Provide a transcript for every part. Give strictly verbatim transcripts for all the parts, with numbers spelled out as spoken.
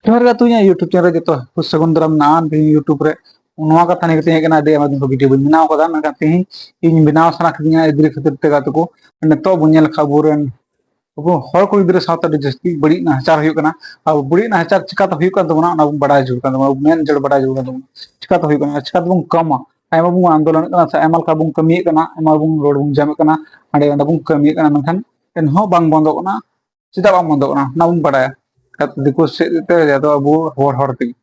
ᱡᱚᱦᱟᱨ ᱜᱮ ᱟᱹᱛᱩ, ᱤᱧᱟᱹᱜ YouTube ᱪᱮᱱᱮᱞ ᱨᱮ ᱡᱚᱛᱚ ᱥᱟᱹᱜᱩᱱ ᱫᱟᱨᱟᱢ ᱢᱮᱱᱟᱜᱼᱟ᱾ ᱛᱮᱦᱮᱧ YouTube ᱨᱮ ᱱᱚᱣᱟ ᱠᱟᱛᱷᱟ ᱱᱤᱭᱮ ᱛᱮᱦᱮᱧ ᱠᱟᱱᱟ, ᱟᱹᱰᱤ ᱟᱭᱢᱟ ᱫᱤᱱ ᱠᱷᱚᱱ ᱵᱷᱤᱰᱤᱭᱳ ᱵᱟᱹᱧ ᱵᱮᱱᱟᱣ ᱟᱠᱟᱫᱟ, ᱢᱮᱱᱠᱷᱟᱱ ᱛᱮᱦᱮᱧ ᱤᱧ ᱵᱮᱱᱟᱣ ᱥᱟᱱᱟ ᱠᱤᱫᱤᱧᱟ ᱮᱫᱽᱨᱤ ᱠᱷᱟᱹᱛᱤᱨ ᱛᱮ ᱜᱟᱛᱮ ᱠᱚ᱾ ᱱᱤᱛᱚᱜ ᱵᱚᱱ ᱧᱮᱞ ᱞᱮᱠᱷᱟᱱ ᱟᱵᱚ ᱨᱮᱱ ᱟᱵᱚ ᱦᱚᱲ ᱠᱩᱲᱤ ᱜᱤᱫᱽᱨᱟᱹ ᱥᱟᱶᱛᱮ ᱟᱹᱰᱤ ᱡᱟᱹᱥᱛᱤ ᱵᱟᱹᱲᱤᱡ ᱱᱟᱦᱟᱪᱟᱨ ᱦᱩᱭᱩᱜ ᱠᱟᱱᱟ᱾ ᱟᱵᱚ ᱵᱟᱹᱲᱤᱡ ᱱᱟᱦᱟᱪᱟᱨ ᱪᱤᱠᱟᱛᱮ ᱦᱩᱭᱩᱜ ᱠᱟᱱ ᱛᱟᱵᱚᱱᱟ, ᱚᱱᱟ ᱵᱚᱱ ᱵᱟᱲᱟᱭ ᱡᱟᱹᱨᱩᱲ ᱠᱟᱱ ᱛᱟᱵᱚᱱᱟ, ᱟᱵᱚ ᱢᱮᱱ ᱡᱟᱹᱨᱩᱲ ᱵᱟᱲᱟᱭ ᱡᱟᱹᱨᱩᱲ ᱠᱟᱱ ᱛᱟᱵᱚᱱᱟ᱾ ᱪᱤᱠᱟᱛᱮ ᱦᱩᱭᱩᱜ ᱠᱟᱱᱟ, ᱪᱤᱠᱟᱛᱮᱵᱚᱱ ᱠᱚᱢᱟ, ᱟᱭᱢᱟ ᱵᱚᱱ ᱟᱱᱫᱳᱞᱚᱱᱮᱫ ᱠᱟᱱᱟ ᱥᱮ ᱟᱭᱢᱟ ᱞᱮᱠᱟ ᱵᱚᱱ ᱠᱟᱹᱢᱤᱭᱮᱫ ᱠᱟᱱᱟ, ᱟᱭᱢᱟ ᱵᱚᱱ ᱨᱚᱲ ᱵᱚᱱ ᱡᱟᱢᱮᱫ ᱠᱟᱱᱟ, ᱦᱟᱸᱰᱮ ᱱᱟᱰᱮ ᱵᱚᱱ ᱠᱟᱹᱢᱤᱭᱮᱫ ᱠᱟᱱᱟ, ᱢᱮᱱᱠᱷᱟᱱ ᱮᱱᱦᱚᱸ ᱵᱟᱝ ᱵᱚᱱᱫᱚᱜ ᱠᱟᱱᱟ᱾ ᱪᱮᱫᱟᱜ ᱵᱟᱝ ᱵᱚᱱᱫᱚᱜ ᱠᱟᱱᱟ, ᱚᱱᱟ ᱵᱚᱱ ᱵᱟᱲᱟᱭᱟ᱾ ᱫᱤᱠᱩ ᱥᱮᱫ ᱛᱮ ᱡᱟᱦᱟᱸ ᱫᱚ ᱟᱵᱚ ᱦᱚᱲ ᱦᱚᱲ ᱛᱮᱜᱮ᱾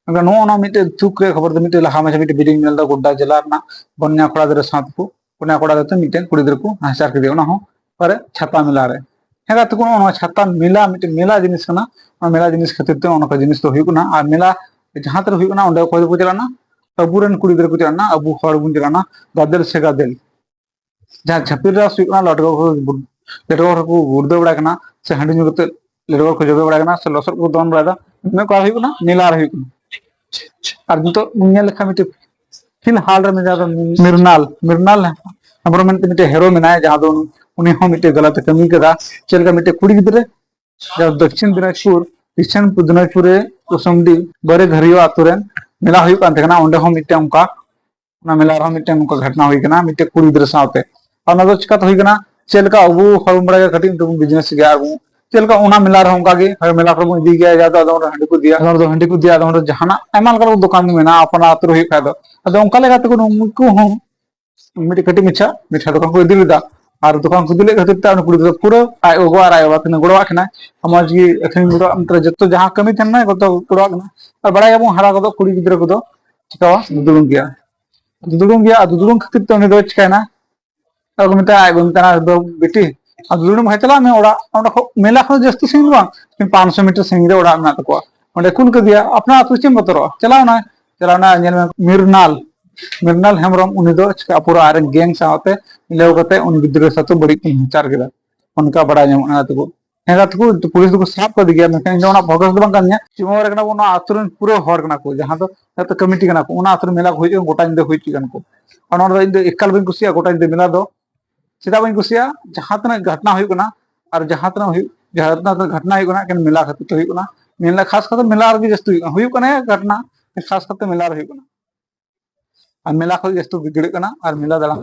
ᱢᱮᱱᱠᱷᱟᱱ ᱱᱚᱜᱼᱚ ᱱᱚᱣᱟ ᱢᱤᱫᱴᱮᱡ ᱫᱩᱠ ᱨᱮᱭᱟᱜ ᱠᱷᱚᱵᱚᱨ ᱫᱚ ᱢᱤᱫᱴᱮᱡ ᱞᱟᱦᱟ ᱢᱟᱡᱷᱮ ᱢᱤᱫᱴᱮᱡ ᱵᱷᱤᱰᱤᱭᱳᱧ ᱧᱮᱞ ᱮᱫᱟ, ᱜᱳᱰᱰᱟ ᱡᱮᱞᱟ ᱨᱮᱱᱟᱜ ᱵᱚᱱᱭᱟ ᱠᱚᱲᱟ ᱜᱤᱫᱽᱨᱟᱹ ᱥᱟᱶ ᱛᱮᱠᱚ, ᱵᱚᱱᱭᱟ ᱠᱚᱲᱟ ᱜᱤᱫᱽᱨᱟᱹ ᱛᱮ ᱢᱤᱫᱴᱮᱱ ᱠᱩᱲᱤ ᱜᱤᱫᱽᱨᱟᱹ ᱠᱚ ᱱᱟᱦᱟᱪᱟᱨ ᱠᱮᱫᱮᱭᱟ, ᱚᱱᱟ ᱦᱚᱸ ᱚᱠᱟᱨᱮ? ᱪᱷᱟᱛᱟ ᱢᱮᱞᱟ ᱨᱮ᱾ ᱦᱮᱸ ᱜᱟᱛᱮ ᱠᱚ, ᱱᱚᱣᱟ ᱪᱷᱟᱛᱟ ᱢᱮᱞᱟ ᱢᱤᱫᱴᱮᱱ ᱢᱮᱞᱟ ᱡᱤᱱᱤᱥ ᱠᱟᱱᱟ᱾ ᱚᱱᱟ ᱢᱮᱞᱟ ᱡᱤᱱᱤᱥ ᱠᱷᱟᱹᱛᱤᱨ ᱛᱮ ᱚᱱᱠᱟ ᱡᱤᱱᱤᱥ ᱫᱚ ᱦᱩᱭᱩᱜ ᱠᱟᱱᱟ᱾ ᱟᱨ ᱢᱮᱞᱟ ᱡᱟᱦᱟᱸ ᱛᱤᱱᱟᱹᱜ ᱦᱩᱭᱩᱜ ᱠᱟᱱᱟ, ᱚᱸᱰᱮ ᱚᱠᱚᱭ ᱫᱚᱠᱚ ᱪᱟᱞᱟᱜ ᱠᱟᱱᱟ? ᱟᱵᱚᱨᱮᱱ ᱠᱩᱲᱤ ᱜᱤᱫᱽᱨᱟᱹ ᱠᱚ ᱪᱟᱞᱟᱜ ᱠᱟᱱᱟ, ᱟᱵᱚ ᱦᱚᱲ ᱵᱚᱱ ᱪᱟᱞᱟᱜ ᱠᱟᱱᱟ ᱜᱟᱫᱮᱞ ᱥᱮ ᱜᱟᱫᱮᱞ᱾ ᱡᱟᱦᱟᱸ ᱪᱷᱟᱹᱯᱨᱤ ᱨᱟᱥ ᱦᱩᱭᱩᱜ ᱠᱟᱱᱟ, ᱞᱟᱹᱴᱩ ᱦᱚᱲ ᱠᱚ ᱜᱩᱲ-, ᱞᱟᱹᱴᱩ ᱦᱚᱲ ᱠᱚ ᱜᱩᱲᱫᱟᱹᱣ ᱵᱟᱲᱟᱭ ᱠᱟᱱᱟ, ᱥᱮ ᱦᱟᱺᱰᱤ ᱧᱩ ᱠᱟᱛᱮ ᱞᱟᱹᱴᱩ ᱦᱚᱲ ᱠᱚ ᱡᱚᱵᱮ ᱵᱟᱲᱟᱭ ᱠᱟᱱᱟ, ᱥᱮ ᱞᱚᱥᱚᱫ ᱠᱚ ᱫᱚᱱ ᱵᱟᱲᱟᱭᱮᱫᱟ, ᱱᱤᱭᱟᱹ ᱠᱚ ᱦᱩᱭᱩᱜ ᱠᱟᱱᱟ ᱢᱮᱞᱟ ᱨᱮ ᱦᱩᱭᱩᱜ ᱠᱟᱱᱟ᱾ ᱟᱨ ᱱᱤᱛᱚᱜ ᱧᱮᱞ ᱞᱮᱠᱷᱟᱱ ᱢᱤᱫᱴᱮᱡ ᱯᱷᱤᱞᱦᱟᱞ ᱨᱮ ᱢᱮᱱᱟᱭᱟ ᱫᱚ ᱢᱤᱨᱱᱟᱞ, ᱢᱤᱨᱱᱟᱞ ᱦᱮᱢᱵᱨᱚᱢ ᱢᱮᱱᱛᱮ ᱢᱤᱫᱴᱮᱡ ᱦᱮᱨᱳ ᱢᱮᱱᱟᱭᱟ, ᱡᱟᱦᱟᱸ ᱫᱚ ᱩᱱᱤ ᱦᱚᱸ ᱢᱤᱫᱴᱮᱡ ᱜᱟᱞᱟᱛ ᱮ ᱠᱟᱹᱢᱤ ᱠᱟᱫᱟ᱾ ᱪᱮᱫ ᱞᱮᱠᱟ ᱢᱤᱫᱴᱮᱡ ᱠᱩᱲᱤ ᱜᱤᱫᱽᱨᱟᱹ ᱡᱟᱦᱟᱸ ᱫᱚ ᱫᱚᱠᱠᱷᱤᱱ ᱫᱤᱱᱟᱡᱽᱯᱩᱨ, ᱫᱚᱠᱠᱷᱤᱱ ᱫᱤᱱᱟᱡᱽᱯᱩᱨ ᱨᱮ ᱠᱩᱥᱩᱢᱰᱤ ᱵᱟᱨᱮ ᱜᱷᱟᱹᱨᱤᱭᱟᱹ ᱟᱛᱳ ᱨᱮᱱ ᱢᱮᱞᱟ ᱦᱩᱭᱩᱜ ᱠᱟᱱ ᱛᱟᱦᱮᱸ ᱠᱟᱱᱟ, ᱚᱸᱰᱮ ᱦᱚᱸ ᱢᱤᱫᱴᱮᱱ ᱚᱱᱠᱟ ᱚᱱᱟ ᱢᱮᱞᱟ ᱨᱮᱦᱚᱸ ᱢᱤᱫᱴᱮᱱ ᱚᱱᱠᱟ ᱜᱷᱚᱴᱚᱱᱟ ᱦᱩᱭ ᱠᱟᱱᱟ ᱢᱤᱫᱴᱮᱱ ᱠᱩᱲᱤ ᱜᱤᱫᱽᱨᱟᱹ ᱥᱟᱶᱛᱮ᱾ ᱟᱨ ᱚᱱᱟ ᱫᱚ ᱪᱤᱠᱟᱛᱮ ᱦᱩᱭ ᱠᱟᱱᱟ? ᱪᱮᱫ ᱞᱮᱠᱟ ᱟᱵᱚ ᱦᱚᱲ ᱵᱚᱱ ᱵᱟᱲᱟᱭ ᱜᱮᱭᱟ, ᱠᱟᱹᱴᱤᱡ ᱩᱱ ᱵᱚᱱ ᱵᱤᱡᱽᱱᱮᱥ ᱜᱮᱭᱟ, ᱟᱨ ᱪᱮᱫ ᱞᱮᱠᱟ ᱚᱱᱟ ᱢᱮᱞᱟ ᱨᱮᱦᱚᱸ ᱚᱱᱠᱟ ᱜᱮ ᱦᱳᱭ ᱢᱮᱞᱟ ᱠᱚᱨᱮ ᱵᱚᱱ ᱤᱫᱤ ᱜᱮᱭᱟ, ᱡᱟᱦᱟᱸ ᱫᱚ ᱟᱫᱚ ᱚᱸᱰᱮ ᱦᱟᱺᱰᱤ ᱠᱚ ᱤᱫᱤᱭᱟ, ᱟᱫᱚ ᱚᱸᱰᱮ ᱡᱟᱦᱟᱱᱟᱜ ᱟᱭᱢᱟ ᱞᱮᱠᱟᱱ ᱫᱚᱠᱟᱱ ᱢᱮᱱᱟᱜᱼᱟ, ᱟᱯᱱᱟᱨ ᱟᱹᱛᱩ ᱨᱮ ᱦᱩᱭᱩᱜ ᱠᱷᱟᱡ ᱫᱚ᱾ ᱟᱫᱚ ᱚᱱᱠᱟ ᱞᱮᱠᱟ ᱛᱮᱠᱚ ᱩᱱᱠᱩ ᱦᱚᱸ ᱢᱤᱫᱴᱮᱡ ᱠᱟᱹᱴᱤᱡ ᱢᱟᱪᱷᱟ ᱢᱤᱴᱷᱟ ᱫᱚᱠᱟᱱ ᱠᱚ ᱤᱫᱤ ᱞᱮᱫᱟ᱾ ᱟᱨ ᱫᱚᱠᱟᱱ ᱠᱚ ᱤᱫᱤ ᱞᱮᱫ ᱠᱷᱟᱹᱛᱤᱨ ᱛᱮ ᱩᱱᱤ ᱠᱩᱲᱤ ᱜᱤᱫᱽᱨᱟᱹ ᱯᱩᱨᱟᱹ ᱟᱡ ᱜᱚᱜᱚ ᱟᱨ ᱟᱡ ᱵᱟᱵᱟ ᱠᱤᱱ ᱜᱚᱲᱚᱣᱟᱜ ᱠᱤᱱᱟ, ᱢᱚᱡᱽ ᱜᱮ ᱟᱹᱠᱷᱨᱤᱧ ᱜᱚᱲᱚᱣᱟᱜ, ᱢᱚᱛᱞᱚᱵ ᱡᱚᱛᱚ ᱡᱟᱦᱟᱸ ᱠᱟᱹᱢᱤ ᱛᱟᱦᱮᱱ ᱢᱟ ᱡᱚᱛᱚ ᱜᱚᱲᱚᱣᱟᱜ ᱠᱤᱱᱟ᱾ ᱟᱨ ᱵᱟᱲᱟᱭ ᱜᱮᱭᱟᱵᱚᱱ ᱦᱟᱨᱟ ᱠᱚᱫᱚ ᱠᱩᱲᱤ ᱜᱤᱫᱽᱨᱟᱹ ᱠᱚᱫᱚ ᱪᱤᱠᱟᱣᱟ? ᱫᱩᱫᱩᱲᱩᱢ ᱜᱮᱭᱟ᱾ ᱫᱩᱫᱩᱲᱩᱢ ᱜᱮᱭᱟ, ᱟᱨ ᱫᱩᱫᱩᱲᱩᱢ ᱠᱷᱟᱹᱛᱤᱨ ᱛᱮ ᱩᱱᱤ ᱫᱚ ᱪᱤᱠᱟᱭᱱᱟ? ᱟᱫᱚ ᱠᱚ ᱢᱮᱛᱟᱭᱟ, ᱟᱡ ᱵᱟᱵᱟ ᱢᱮᱛᱟᱭᱟ, "ᱫᱚ ᱵᱤᱴᱤ, ᱟᱫᱚ ᱫᱩᱫᱩᱲᱩᱢ ᱵᱷᱟᱭ ᱪᱟᱞᱟᱜ ᱢᱮ ᱚᱲᱟᱜ, ᱚᱸᱰᱮ ᱠᱷᱚᱱ ᱢᱮᱞᱟ ᱠᱷᱚᱱ ᱡᱟᱹᱥᱛᱤ ᱥᱟᱺᱜᱤᱧ ᱫᱚ ᱵᱟᱝ, ᱯᱟᱸᱪᱥᱚ ᱢᱤᱴᱟᱨ ᱥᱟᱺᱜᱤᱧ ᱨᱮ ᱚᱲᱟᱜ ᱢᱮᱱᱟᱜ ᱛᱟᱠᱚᱣᱟ, ᱚᱸᱰᱮ ᱠᱩᱞ ᱠᱟᱫᱮᱭᱟ, ᱟᱯᱱᱟᱨ ᱟᱹᱛᱩ ᱪᱮᱫ ᱮᱢ ᱵᱚᱛᱚᱨᱚᱜᱼᱟ, ᱪᱟᱞᱟᱣ ᱮᱱᱟᱭ, ᱪᱟᱞᱟᱣ ᱮᱱᱟᱭ, ᱧᱮᱞ ᱢᱮ ᱢᱤᱨᱱᱟᱞ, ᱢᱤᱨᱱᱟᱞ ᱦᱮᱢᱵᱨᱚᱢ, ᱩᱱᱤ ᱫᱚ ᱪᱤᱠᱟ ᱯᱩᱨᱟᱹ ᱟᱡᱨᱮᱱ ᱜᱮᱝ ᱥᱟᱶᱛᱮ ᱢᱤᱞᱟᱹᱣ ᱠᱟᱛᱮ ᱩᱱᱤ ᱜᱤᱫᱽᱨᱟᱹ ᱥᱟᱶᱛᱮ ᱵᱟᱹᱲᱤᱡ ᱠᱤᱱ ᱱᱟᱦᱟᱪᱟᱨ ᱠᱮᱫᱟ, ᱚᱱᱠᱟ ᱵᱟᱲᱟᱭ ᱧᱟᱢᱚᱜ ᱠᱟᱱᱟ ᱛᱟᱠᱚ᱾ ᱦᱮᱸ ᱜᱟᱛᱮ ᱠᱚ, ᱯᱩᱞᱤᱥ ᱫᱚᱠᱚ ᱥᱟᱵ ᱠᱟᱫᱮ ᱜᱮᱭᱟ, ᱢᱮᱱᱠᱷᱟᱱ ᱤᱧ ᱫᱚ ᱚᱱᱟ ᱯᱷᱳᱠᱟᱥ ᱫᱚ ᱵᱟᱝ ᱠᱟᱱ ᱛᱤᱧᱟ᱾ ᱪᱩᱢᱟᱹᱲᱟ ᱠᱟᱱᱟ ᱵᱚᱱ, ᱚᱱᱟ ᱟᱹᱛᱩ ᱨᱮᱱ ᱯᱩᱨᱟᱹ ᱦᱚᱲ ᱠᱟᱱᱟ ᱠᱚ, ᱡᱟᱦᱟᱸ ᱫᱚ ᱡᱚᱛᱚ ᱠᱚᱢᱤᱴᱤ ᱠᱟᱱᱟ ᱠᱚ, ᱚᱱᱟ ᱟᱹᱛᱩ ᱨᱮ ᱢᱮᱞᱟ ᱠᱚ ᱦᱩᱭᱩᱜᱼᱟ, ᱜᱚᱴᱟ ᱧᱤᱫᱟᱹ ᱦᱩᱭ ᱦᱚᱪᱚᱭᱮᱫ ᱠᱟᱱᱟ ᱠᱚ᱾ ᱟᱨ ᱱᱚᱣᱟ ᱫᱚ ᱤᱧ ᱫᱚ ᱮᱠᱟᱞ ᱵᱟᱹᱧ ᱠᱩᱥᱤᱭᱟᱜᱼᱟ, ᱜᱚᱴᱟ ᱧᱤᱫᱟᱹ ᱢᱮᱞᱟ ᱫᱚ᱾ ᱪᱮᱫᱟᱜ ᱵᱟᱹᱧ ᱠᱩᱥᱤᱭᱟᱜᱼᱟ? ᱡᱟᱦᱟᱸ ᱛᱤᱱᱟᱹᱜ ᱜᱷᱚᱴᱱᱟ ᱦᱩᱭᱩᱜ ᱠᱟᱱᱟ, ᱟᱨ ᱡᱟᱦᱟᱸ ᱛᱤᱱᱟᱹᱜ ᱦᱩᱭᱩᱜ, ᱡᱟᱦᱟᱸ ᱛᱤᱱᱟᱹᱜ ᱜᱷᱚᱴᱱᱟ ᱦᱩᱭᱩᱜ ᱠᱟᱱᱟ, ᱮᱠᱮᱱ ᱢᱮᱞᱟ ᱠᱷᱟᱹᱛᱤᱨ ᱛᱮ ᱦᱩᱭᱩᱜ ᱠᱟᱱᱟ᱾ ᱢᱮᱞᱟ, ᱠᱷᱟᱥ ᱠᱟᱛᱮ ᱢᱮᱞᱟ ᱨᱮᱜᱮ ᱡᱟᱹᱥᱛᱤ ᱦᱩᱭᱩᱜ ᱠᱟᱱᱟ, ᱦᱩᱭᱩᱜ ᱠᱟᱱᱟ ᱜᱷᱚᱴᱚᱱᱟ, ᱠᱷᱟᱥ ᱠᱟᱛᱮ ᱢᱮᱞᱟ ᱨᱮ ᱦᱩᱭᱩᱜ ᱠᱟᱱᱟ᱾ ᱟᱨ ᱢᱮᱞᱟ ᱠᱷᱚᱱ ᱡᱟᱹᱥᱛᱤ ᱵᱷᱤᱲᱚᱜ ᱠᱟᱱᱟ ᱟᱨ ᱢᱮᱞᱟ ᱫᱟᱬᱟᱱ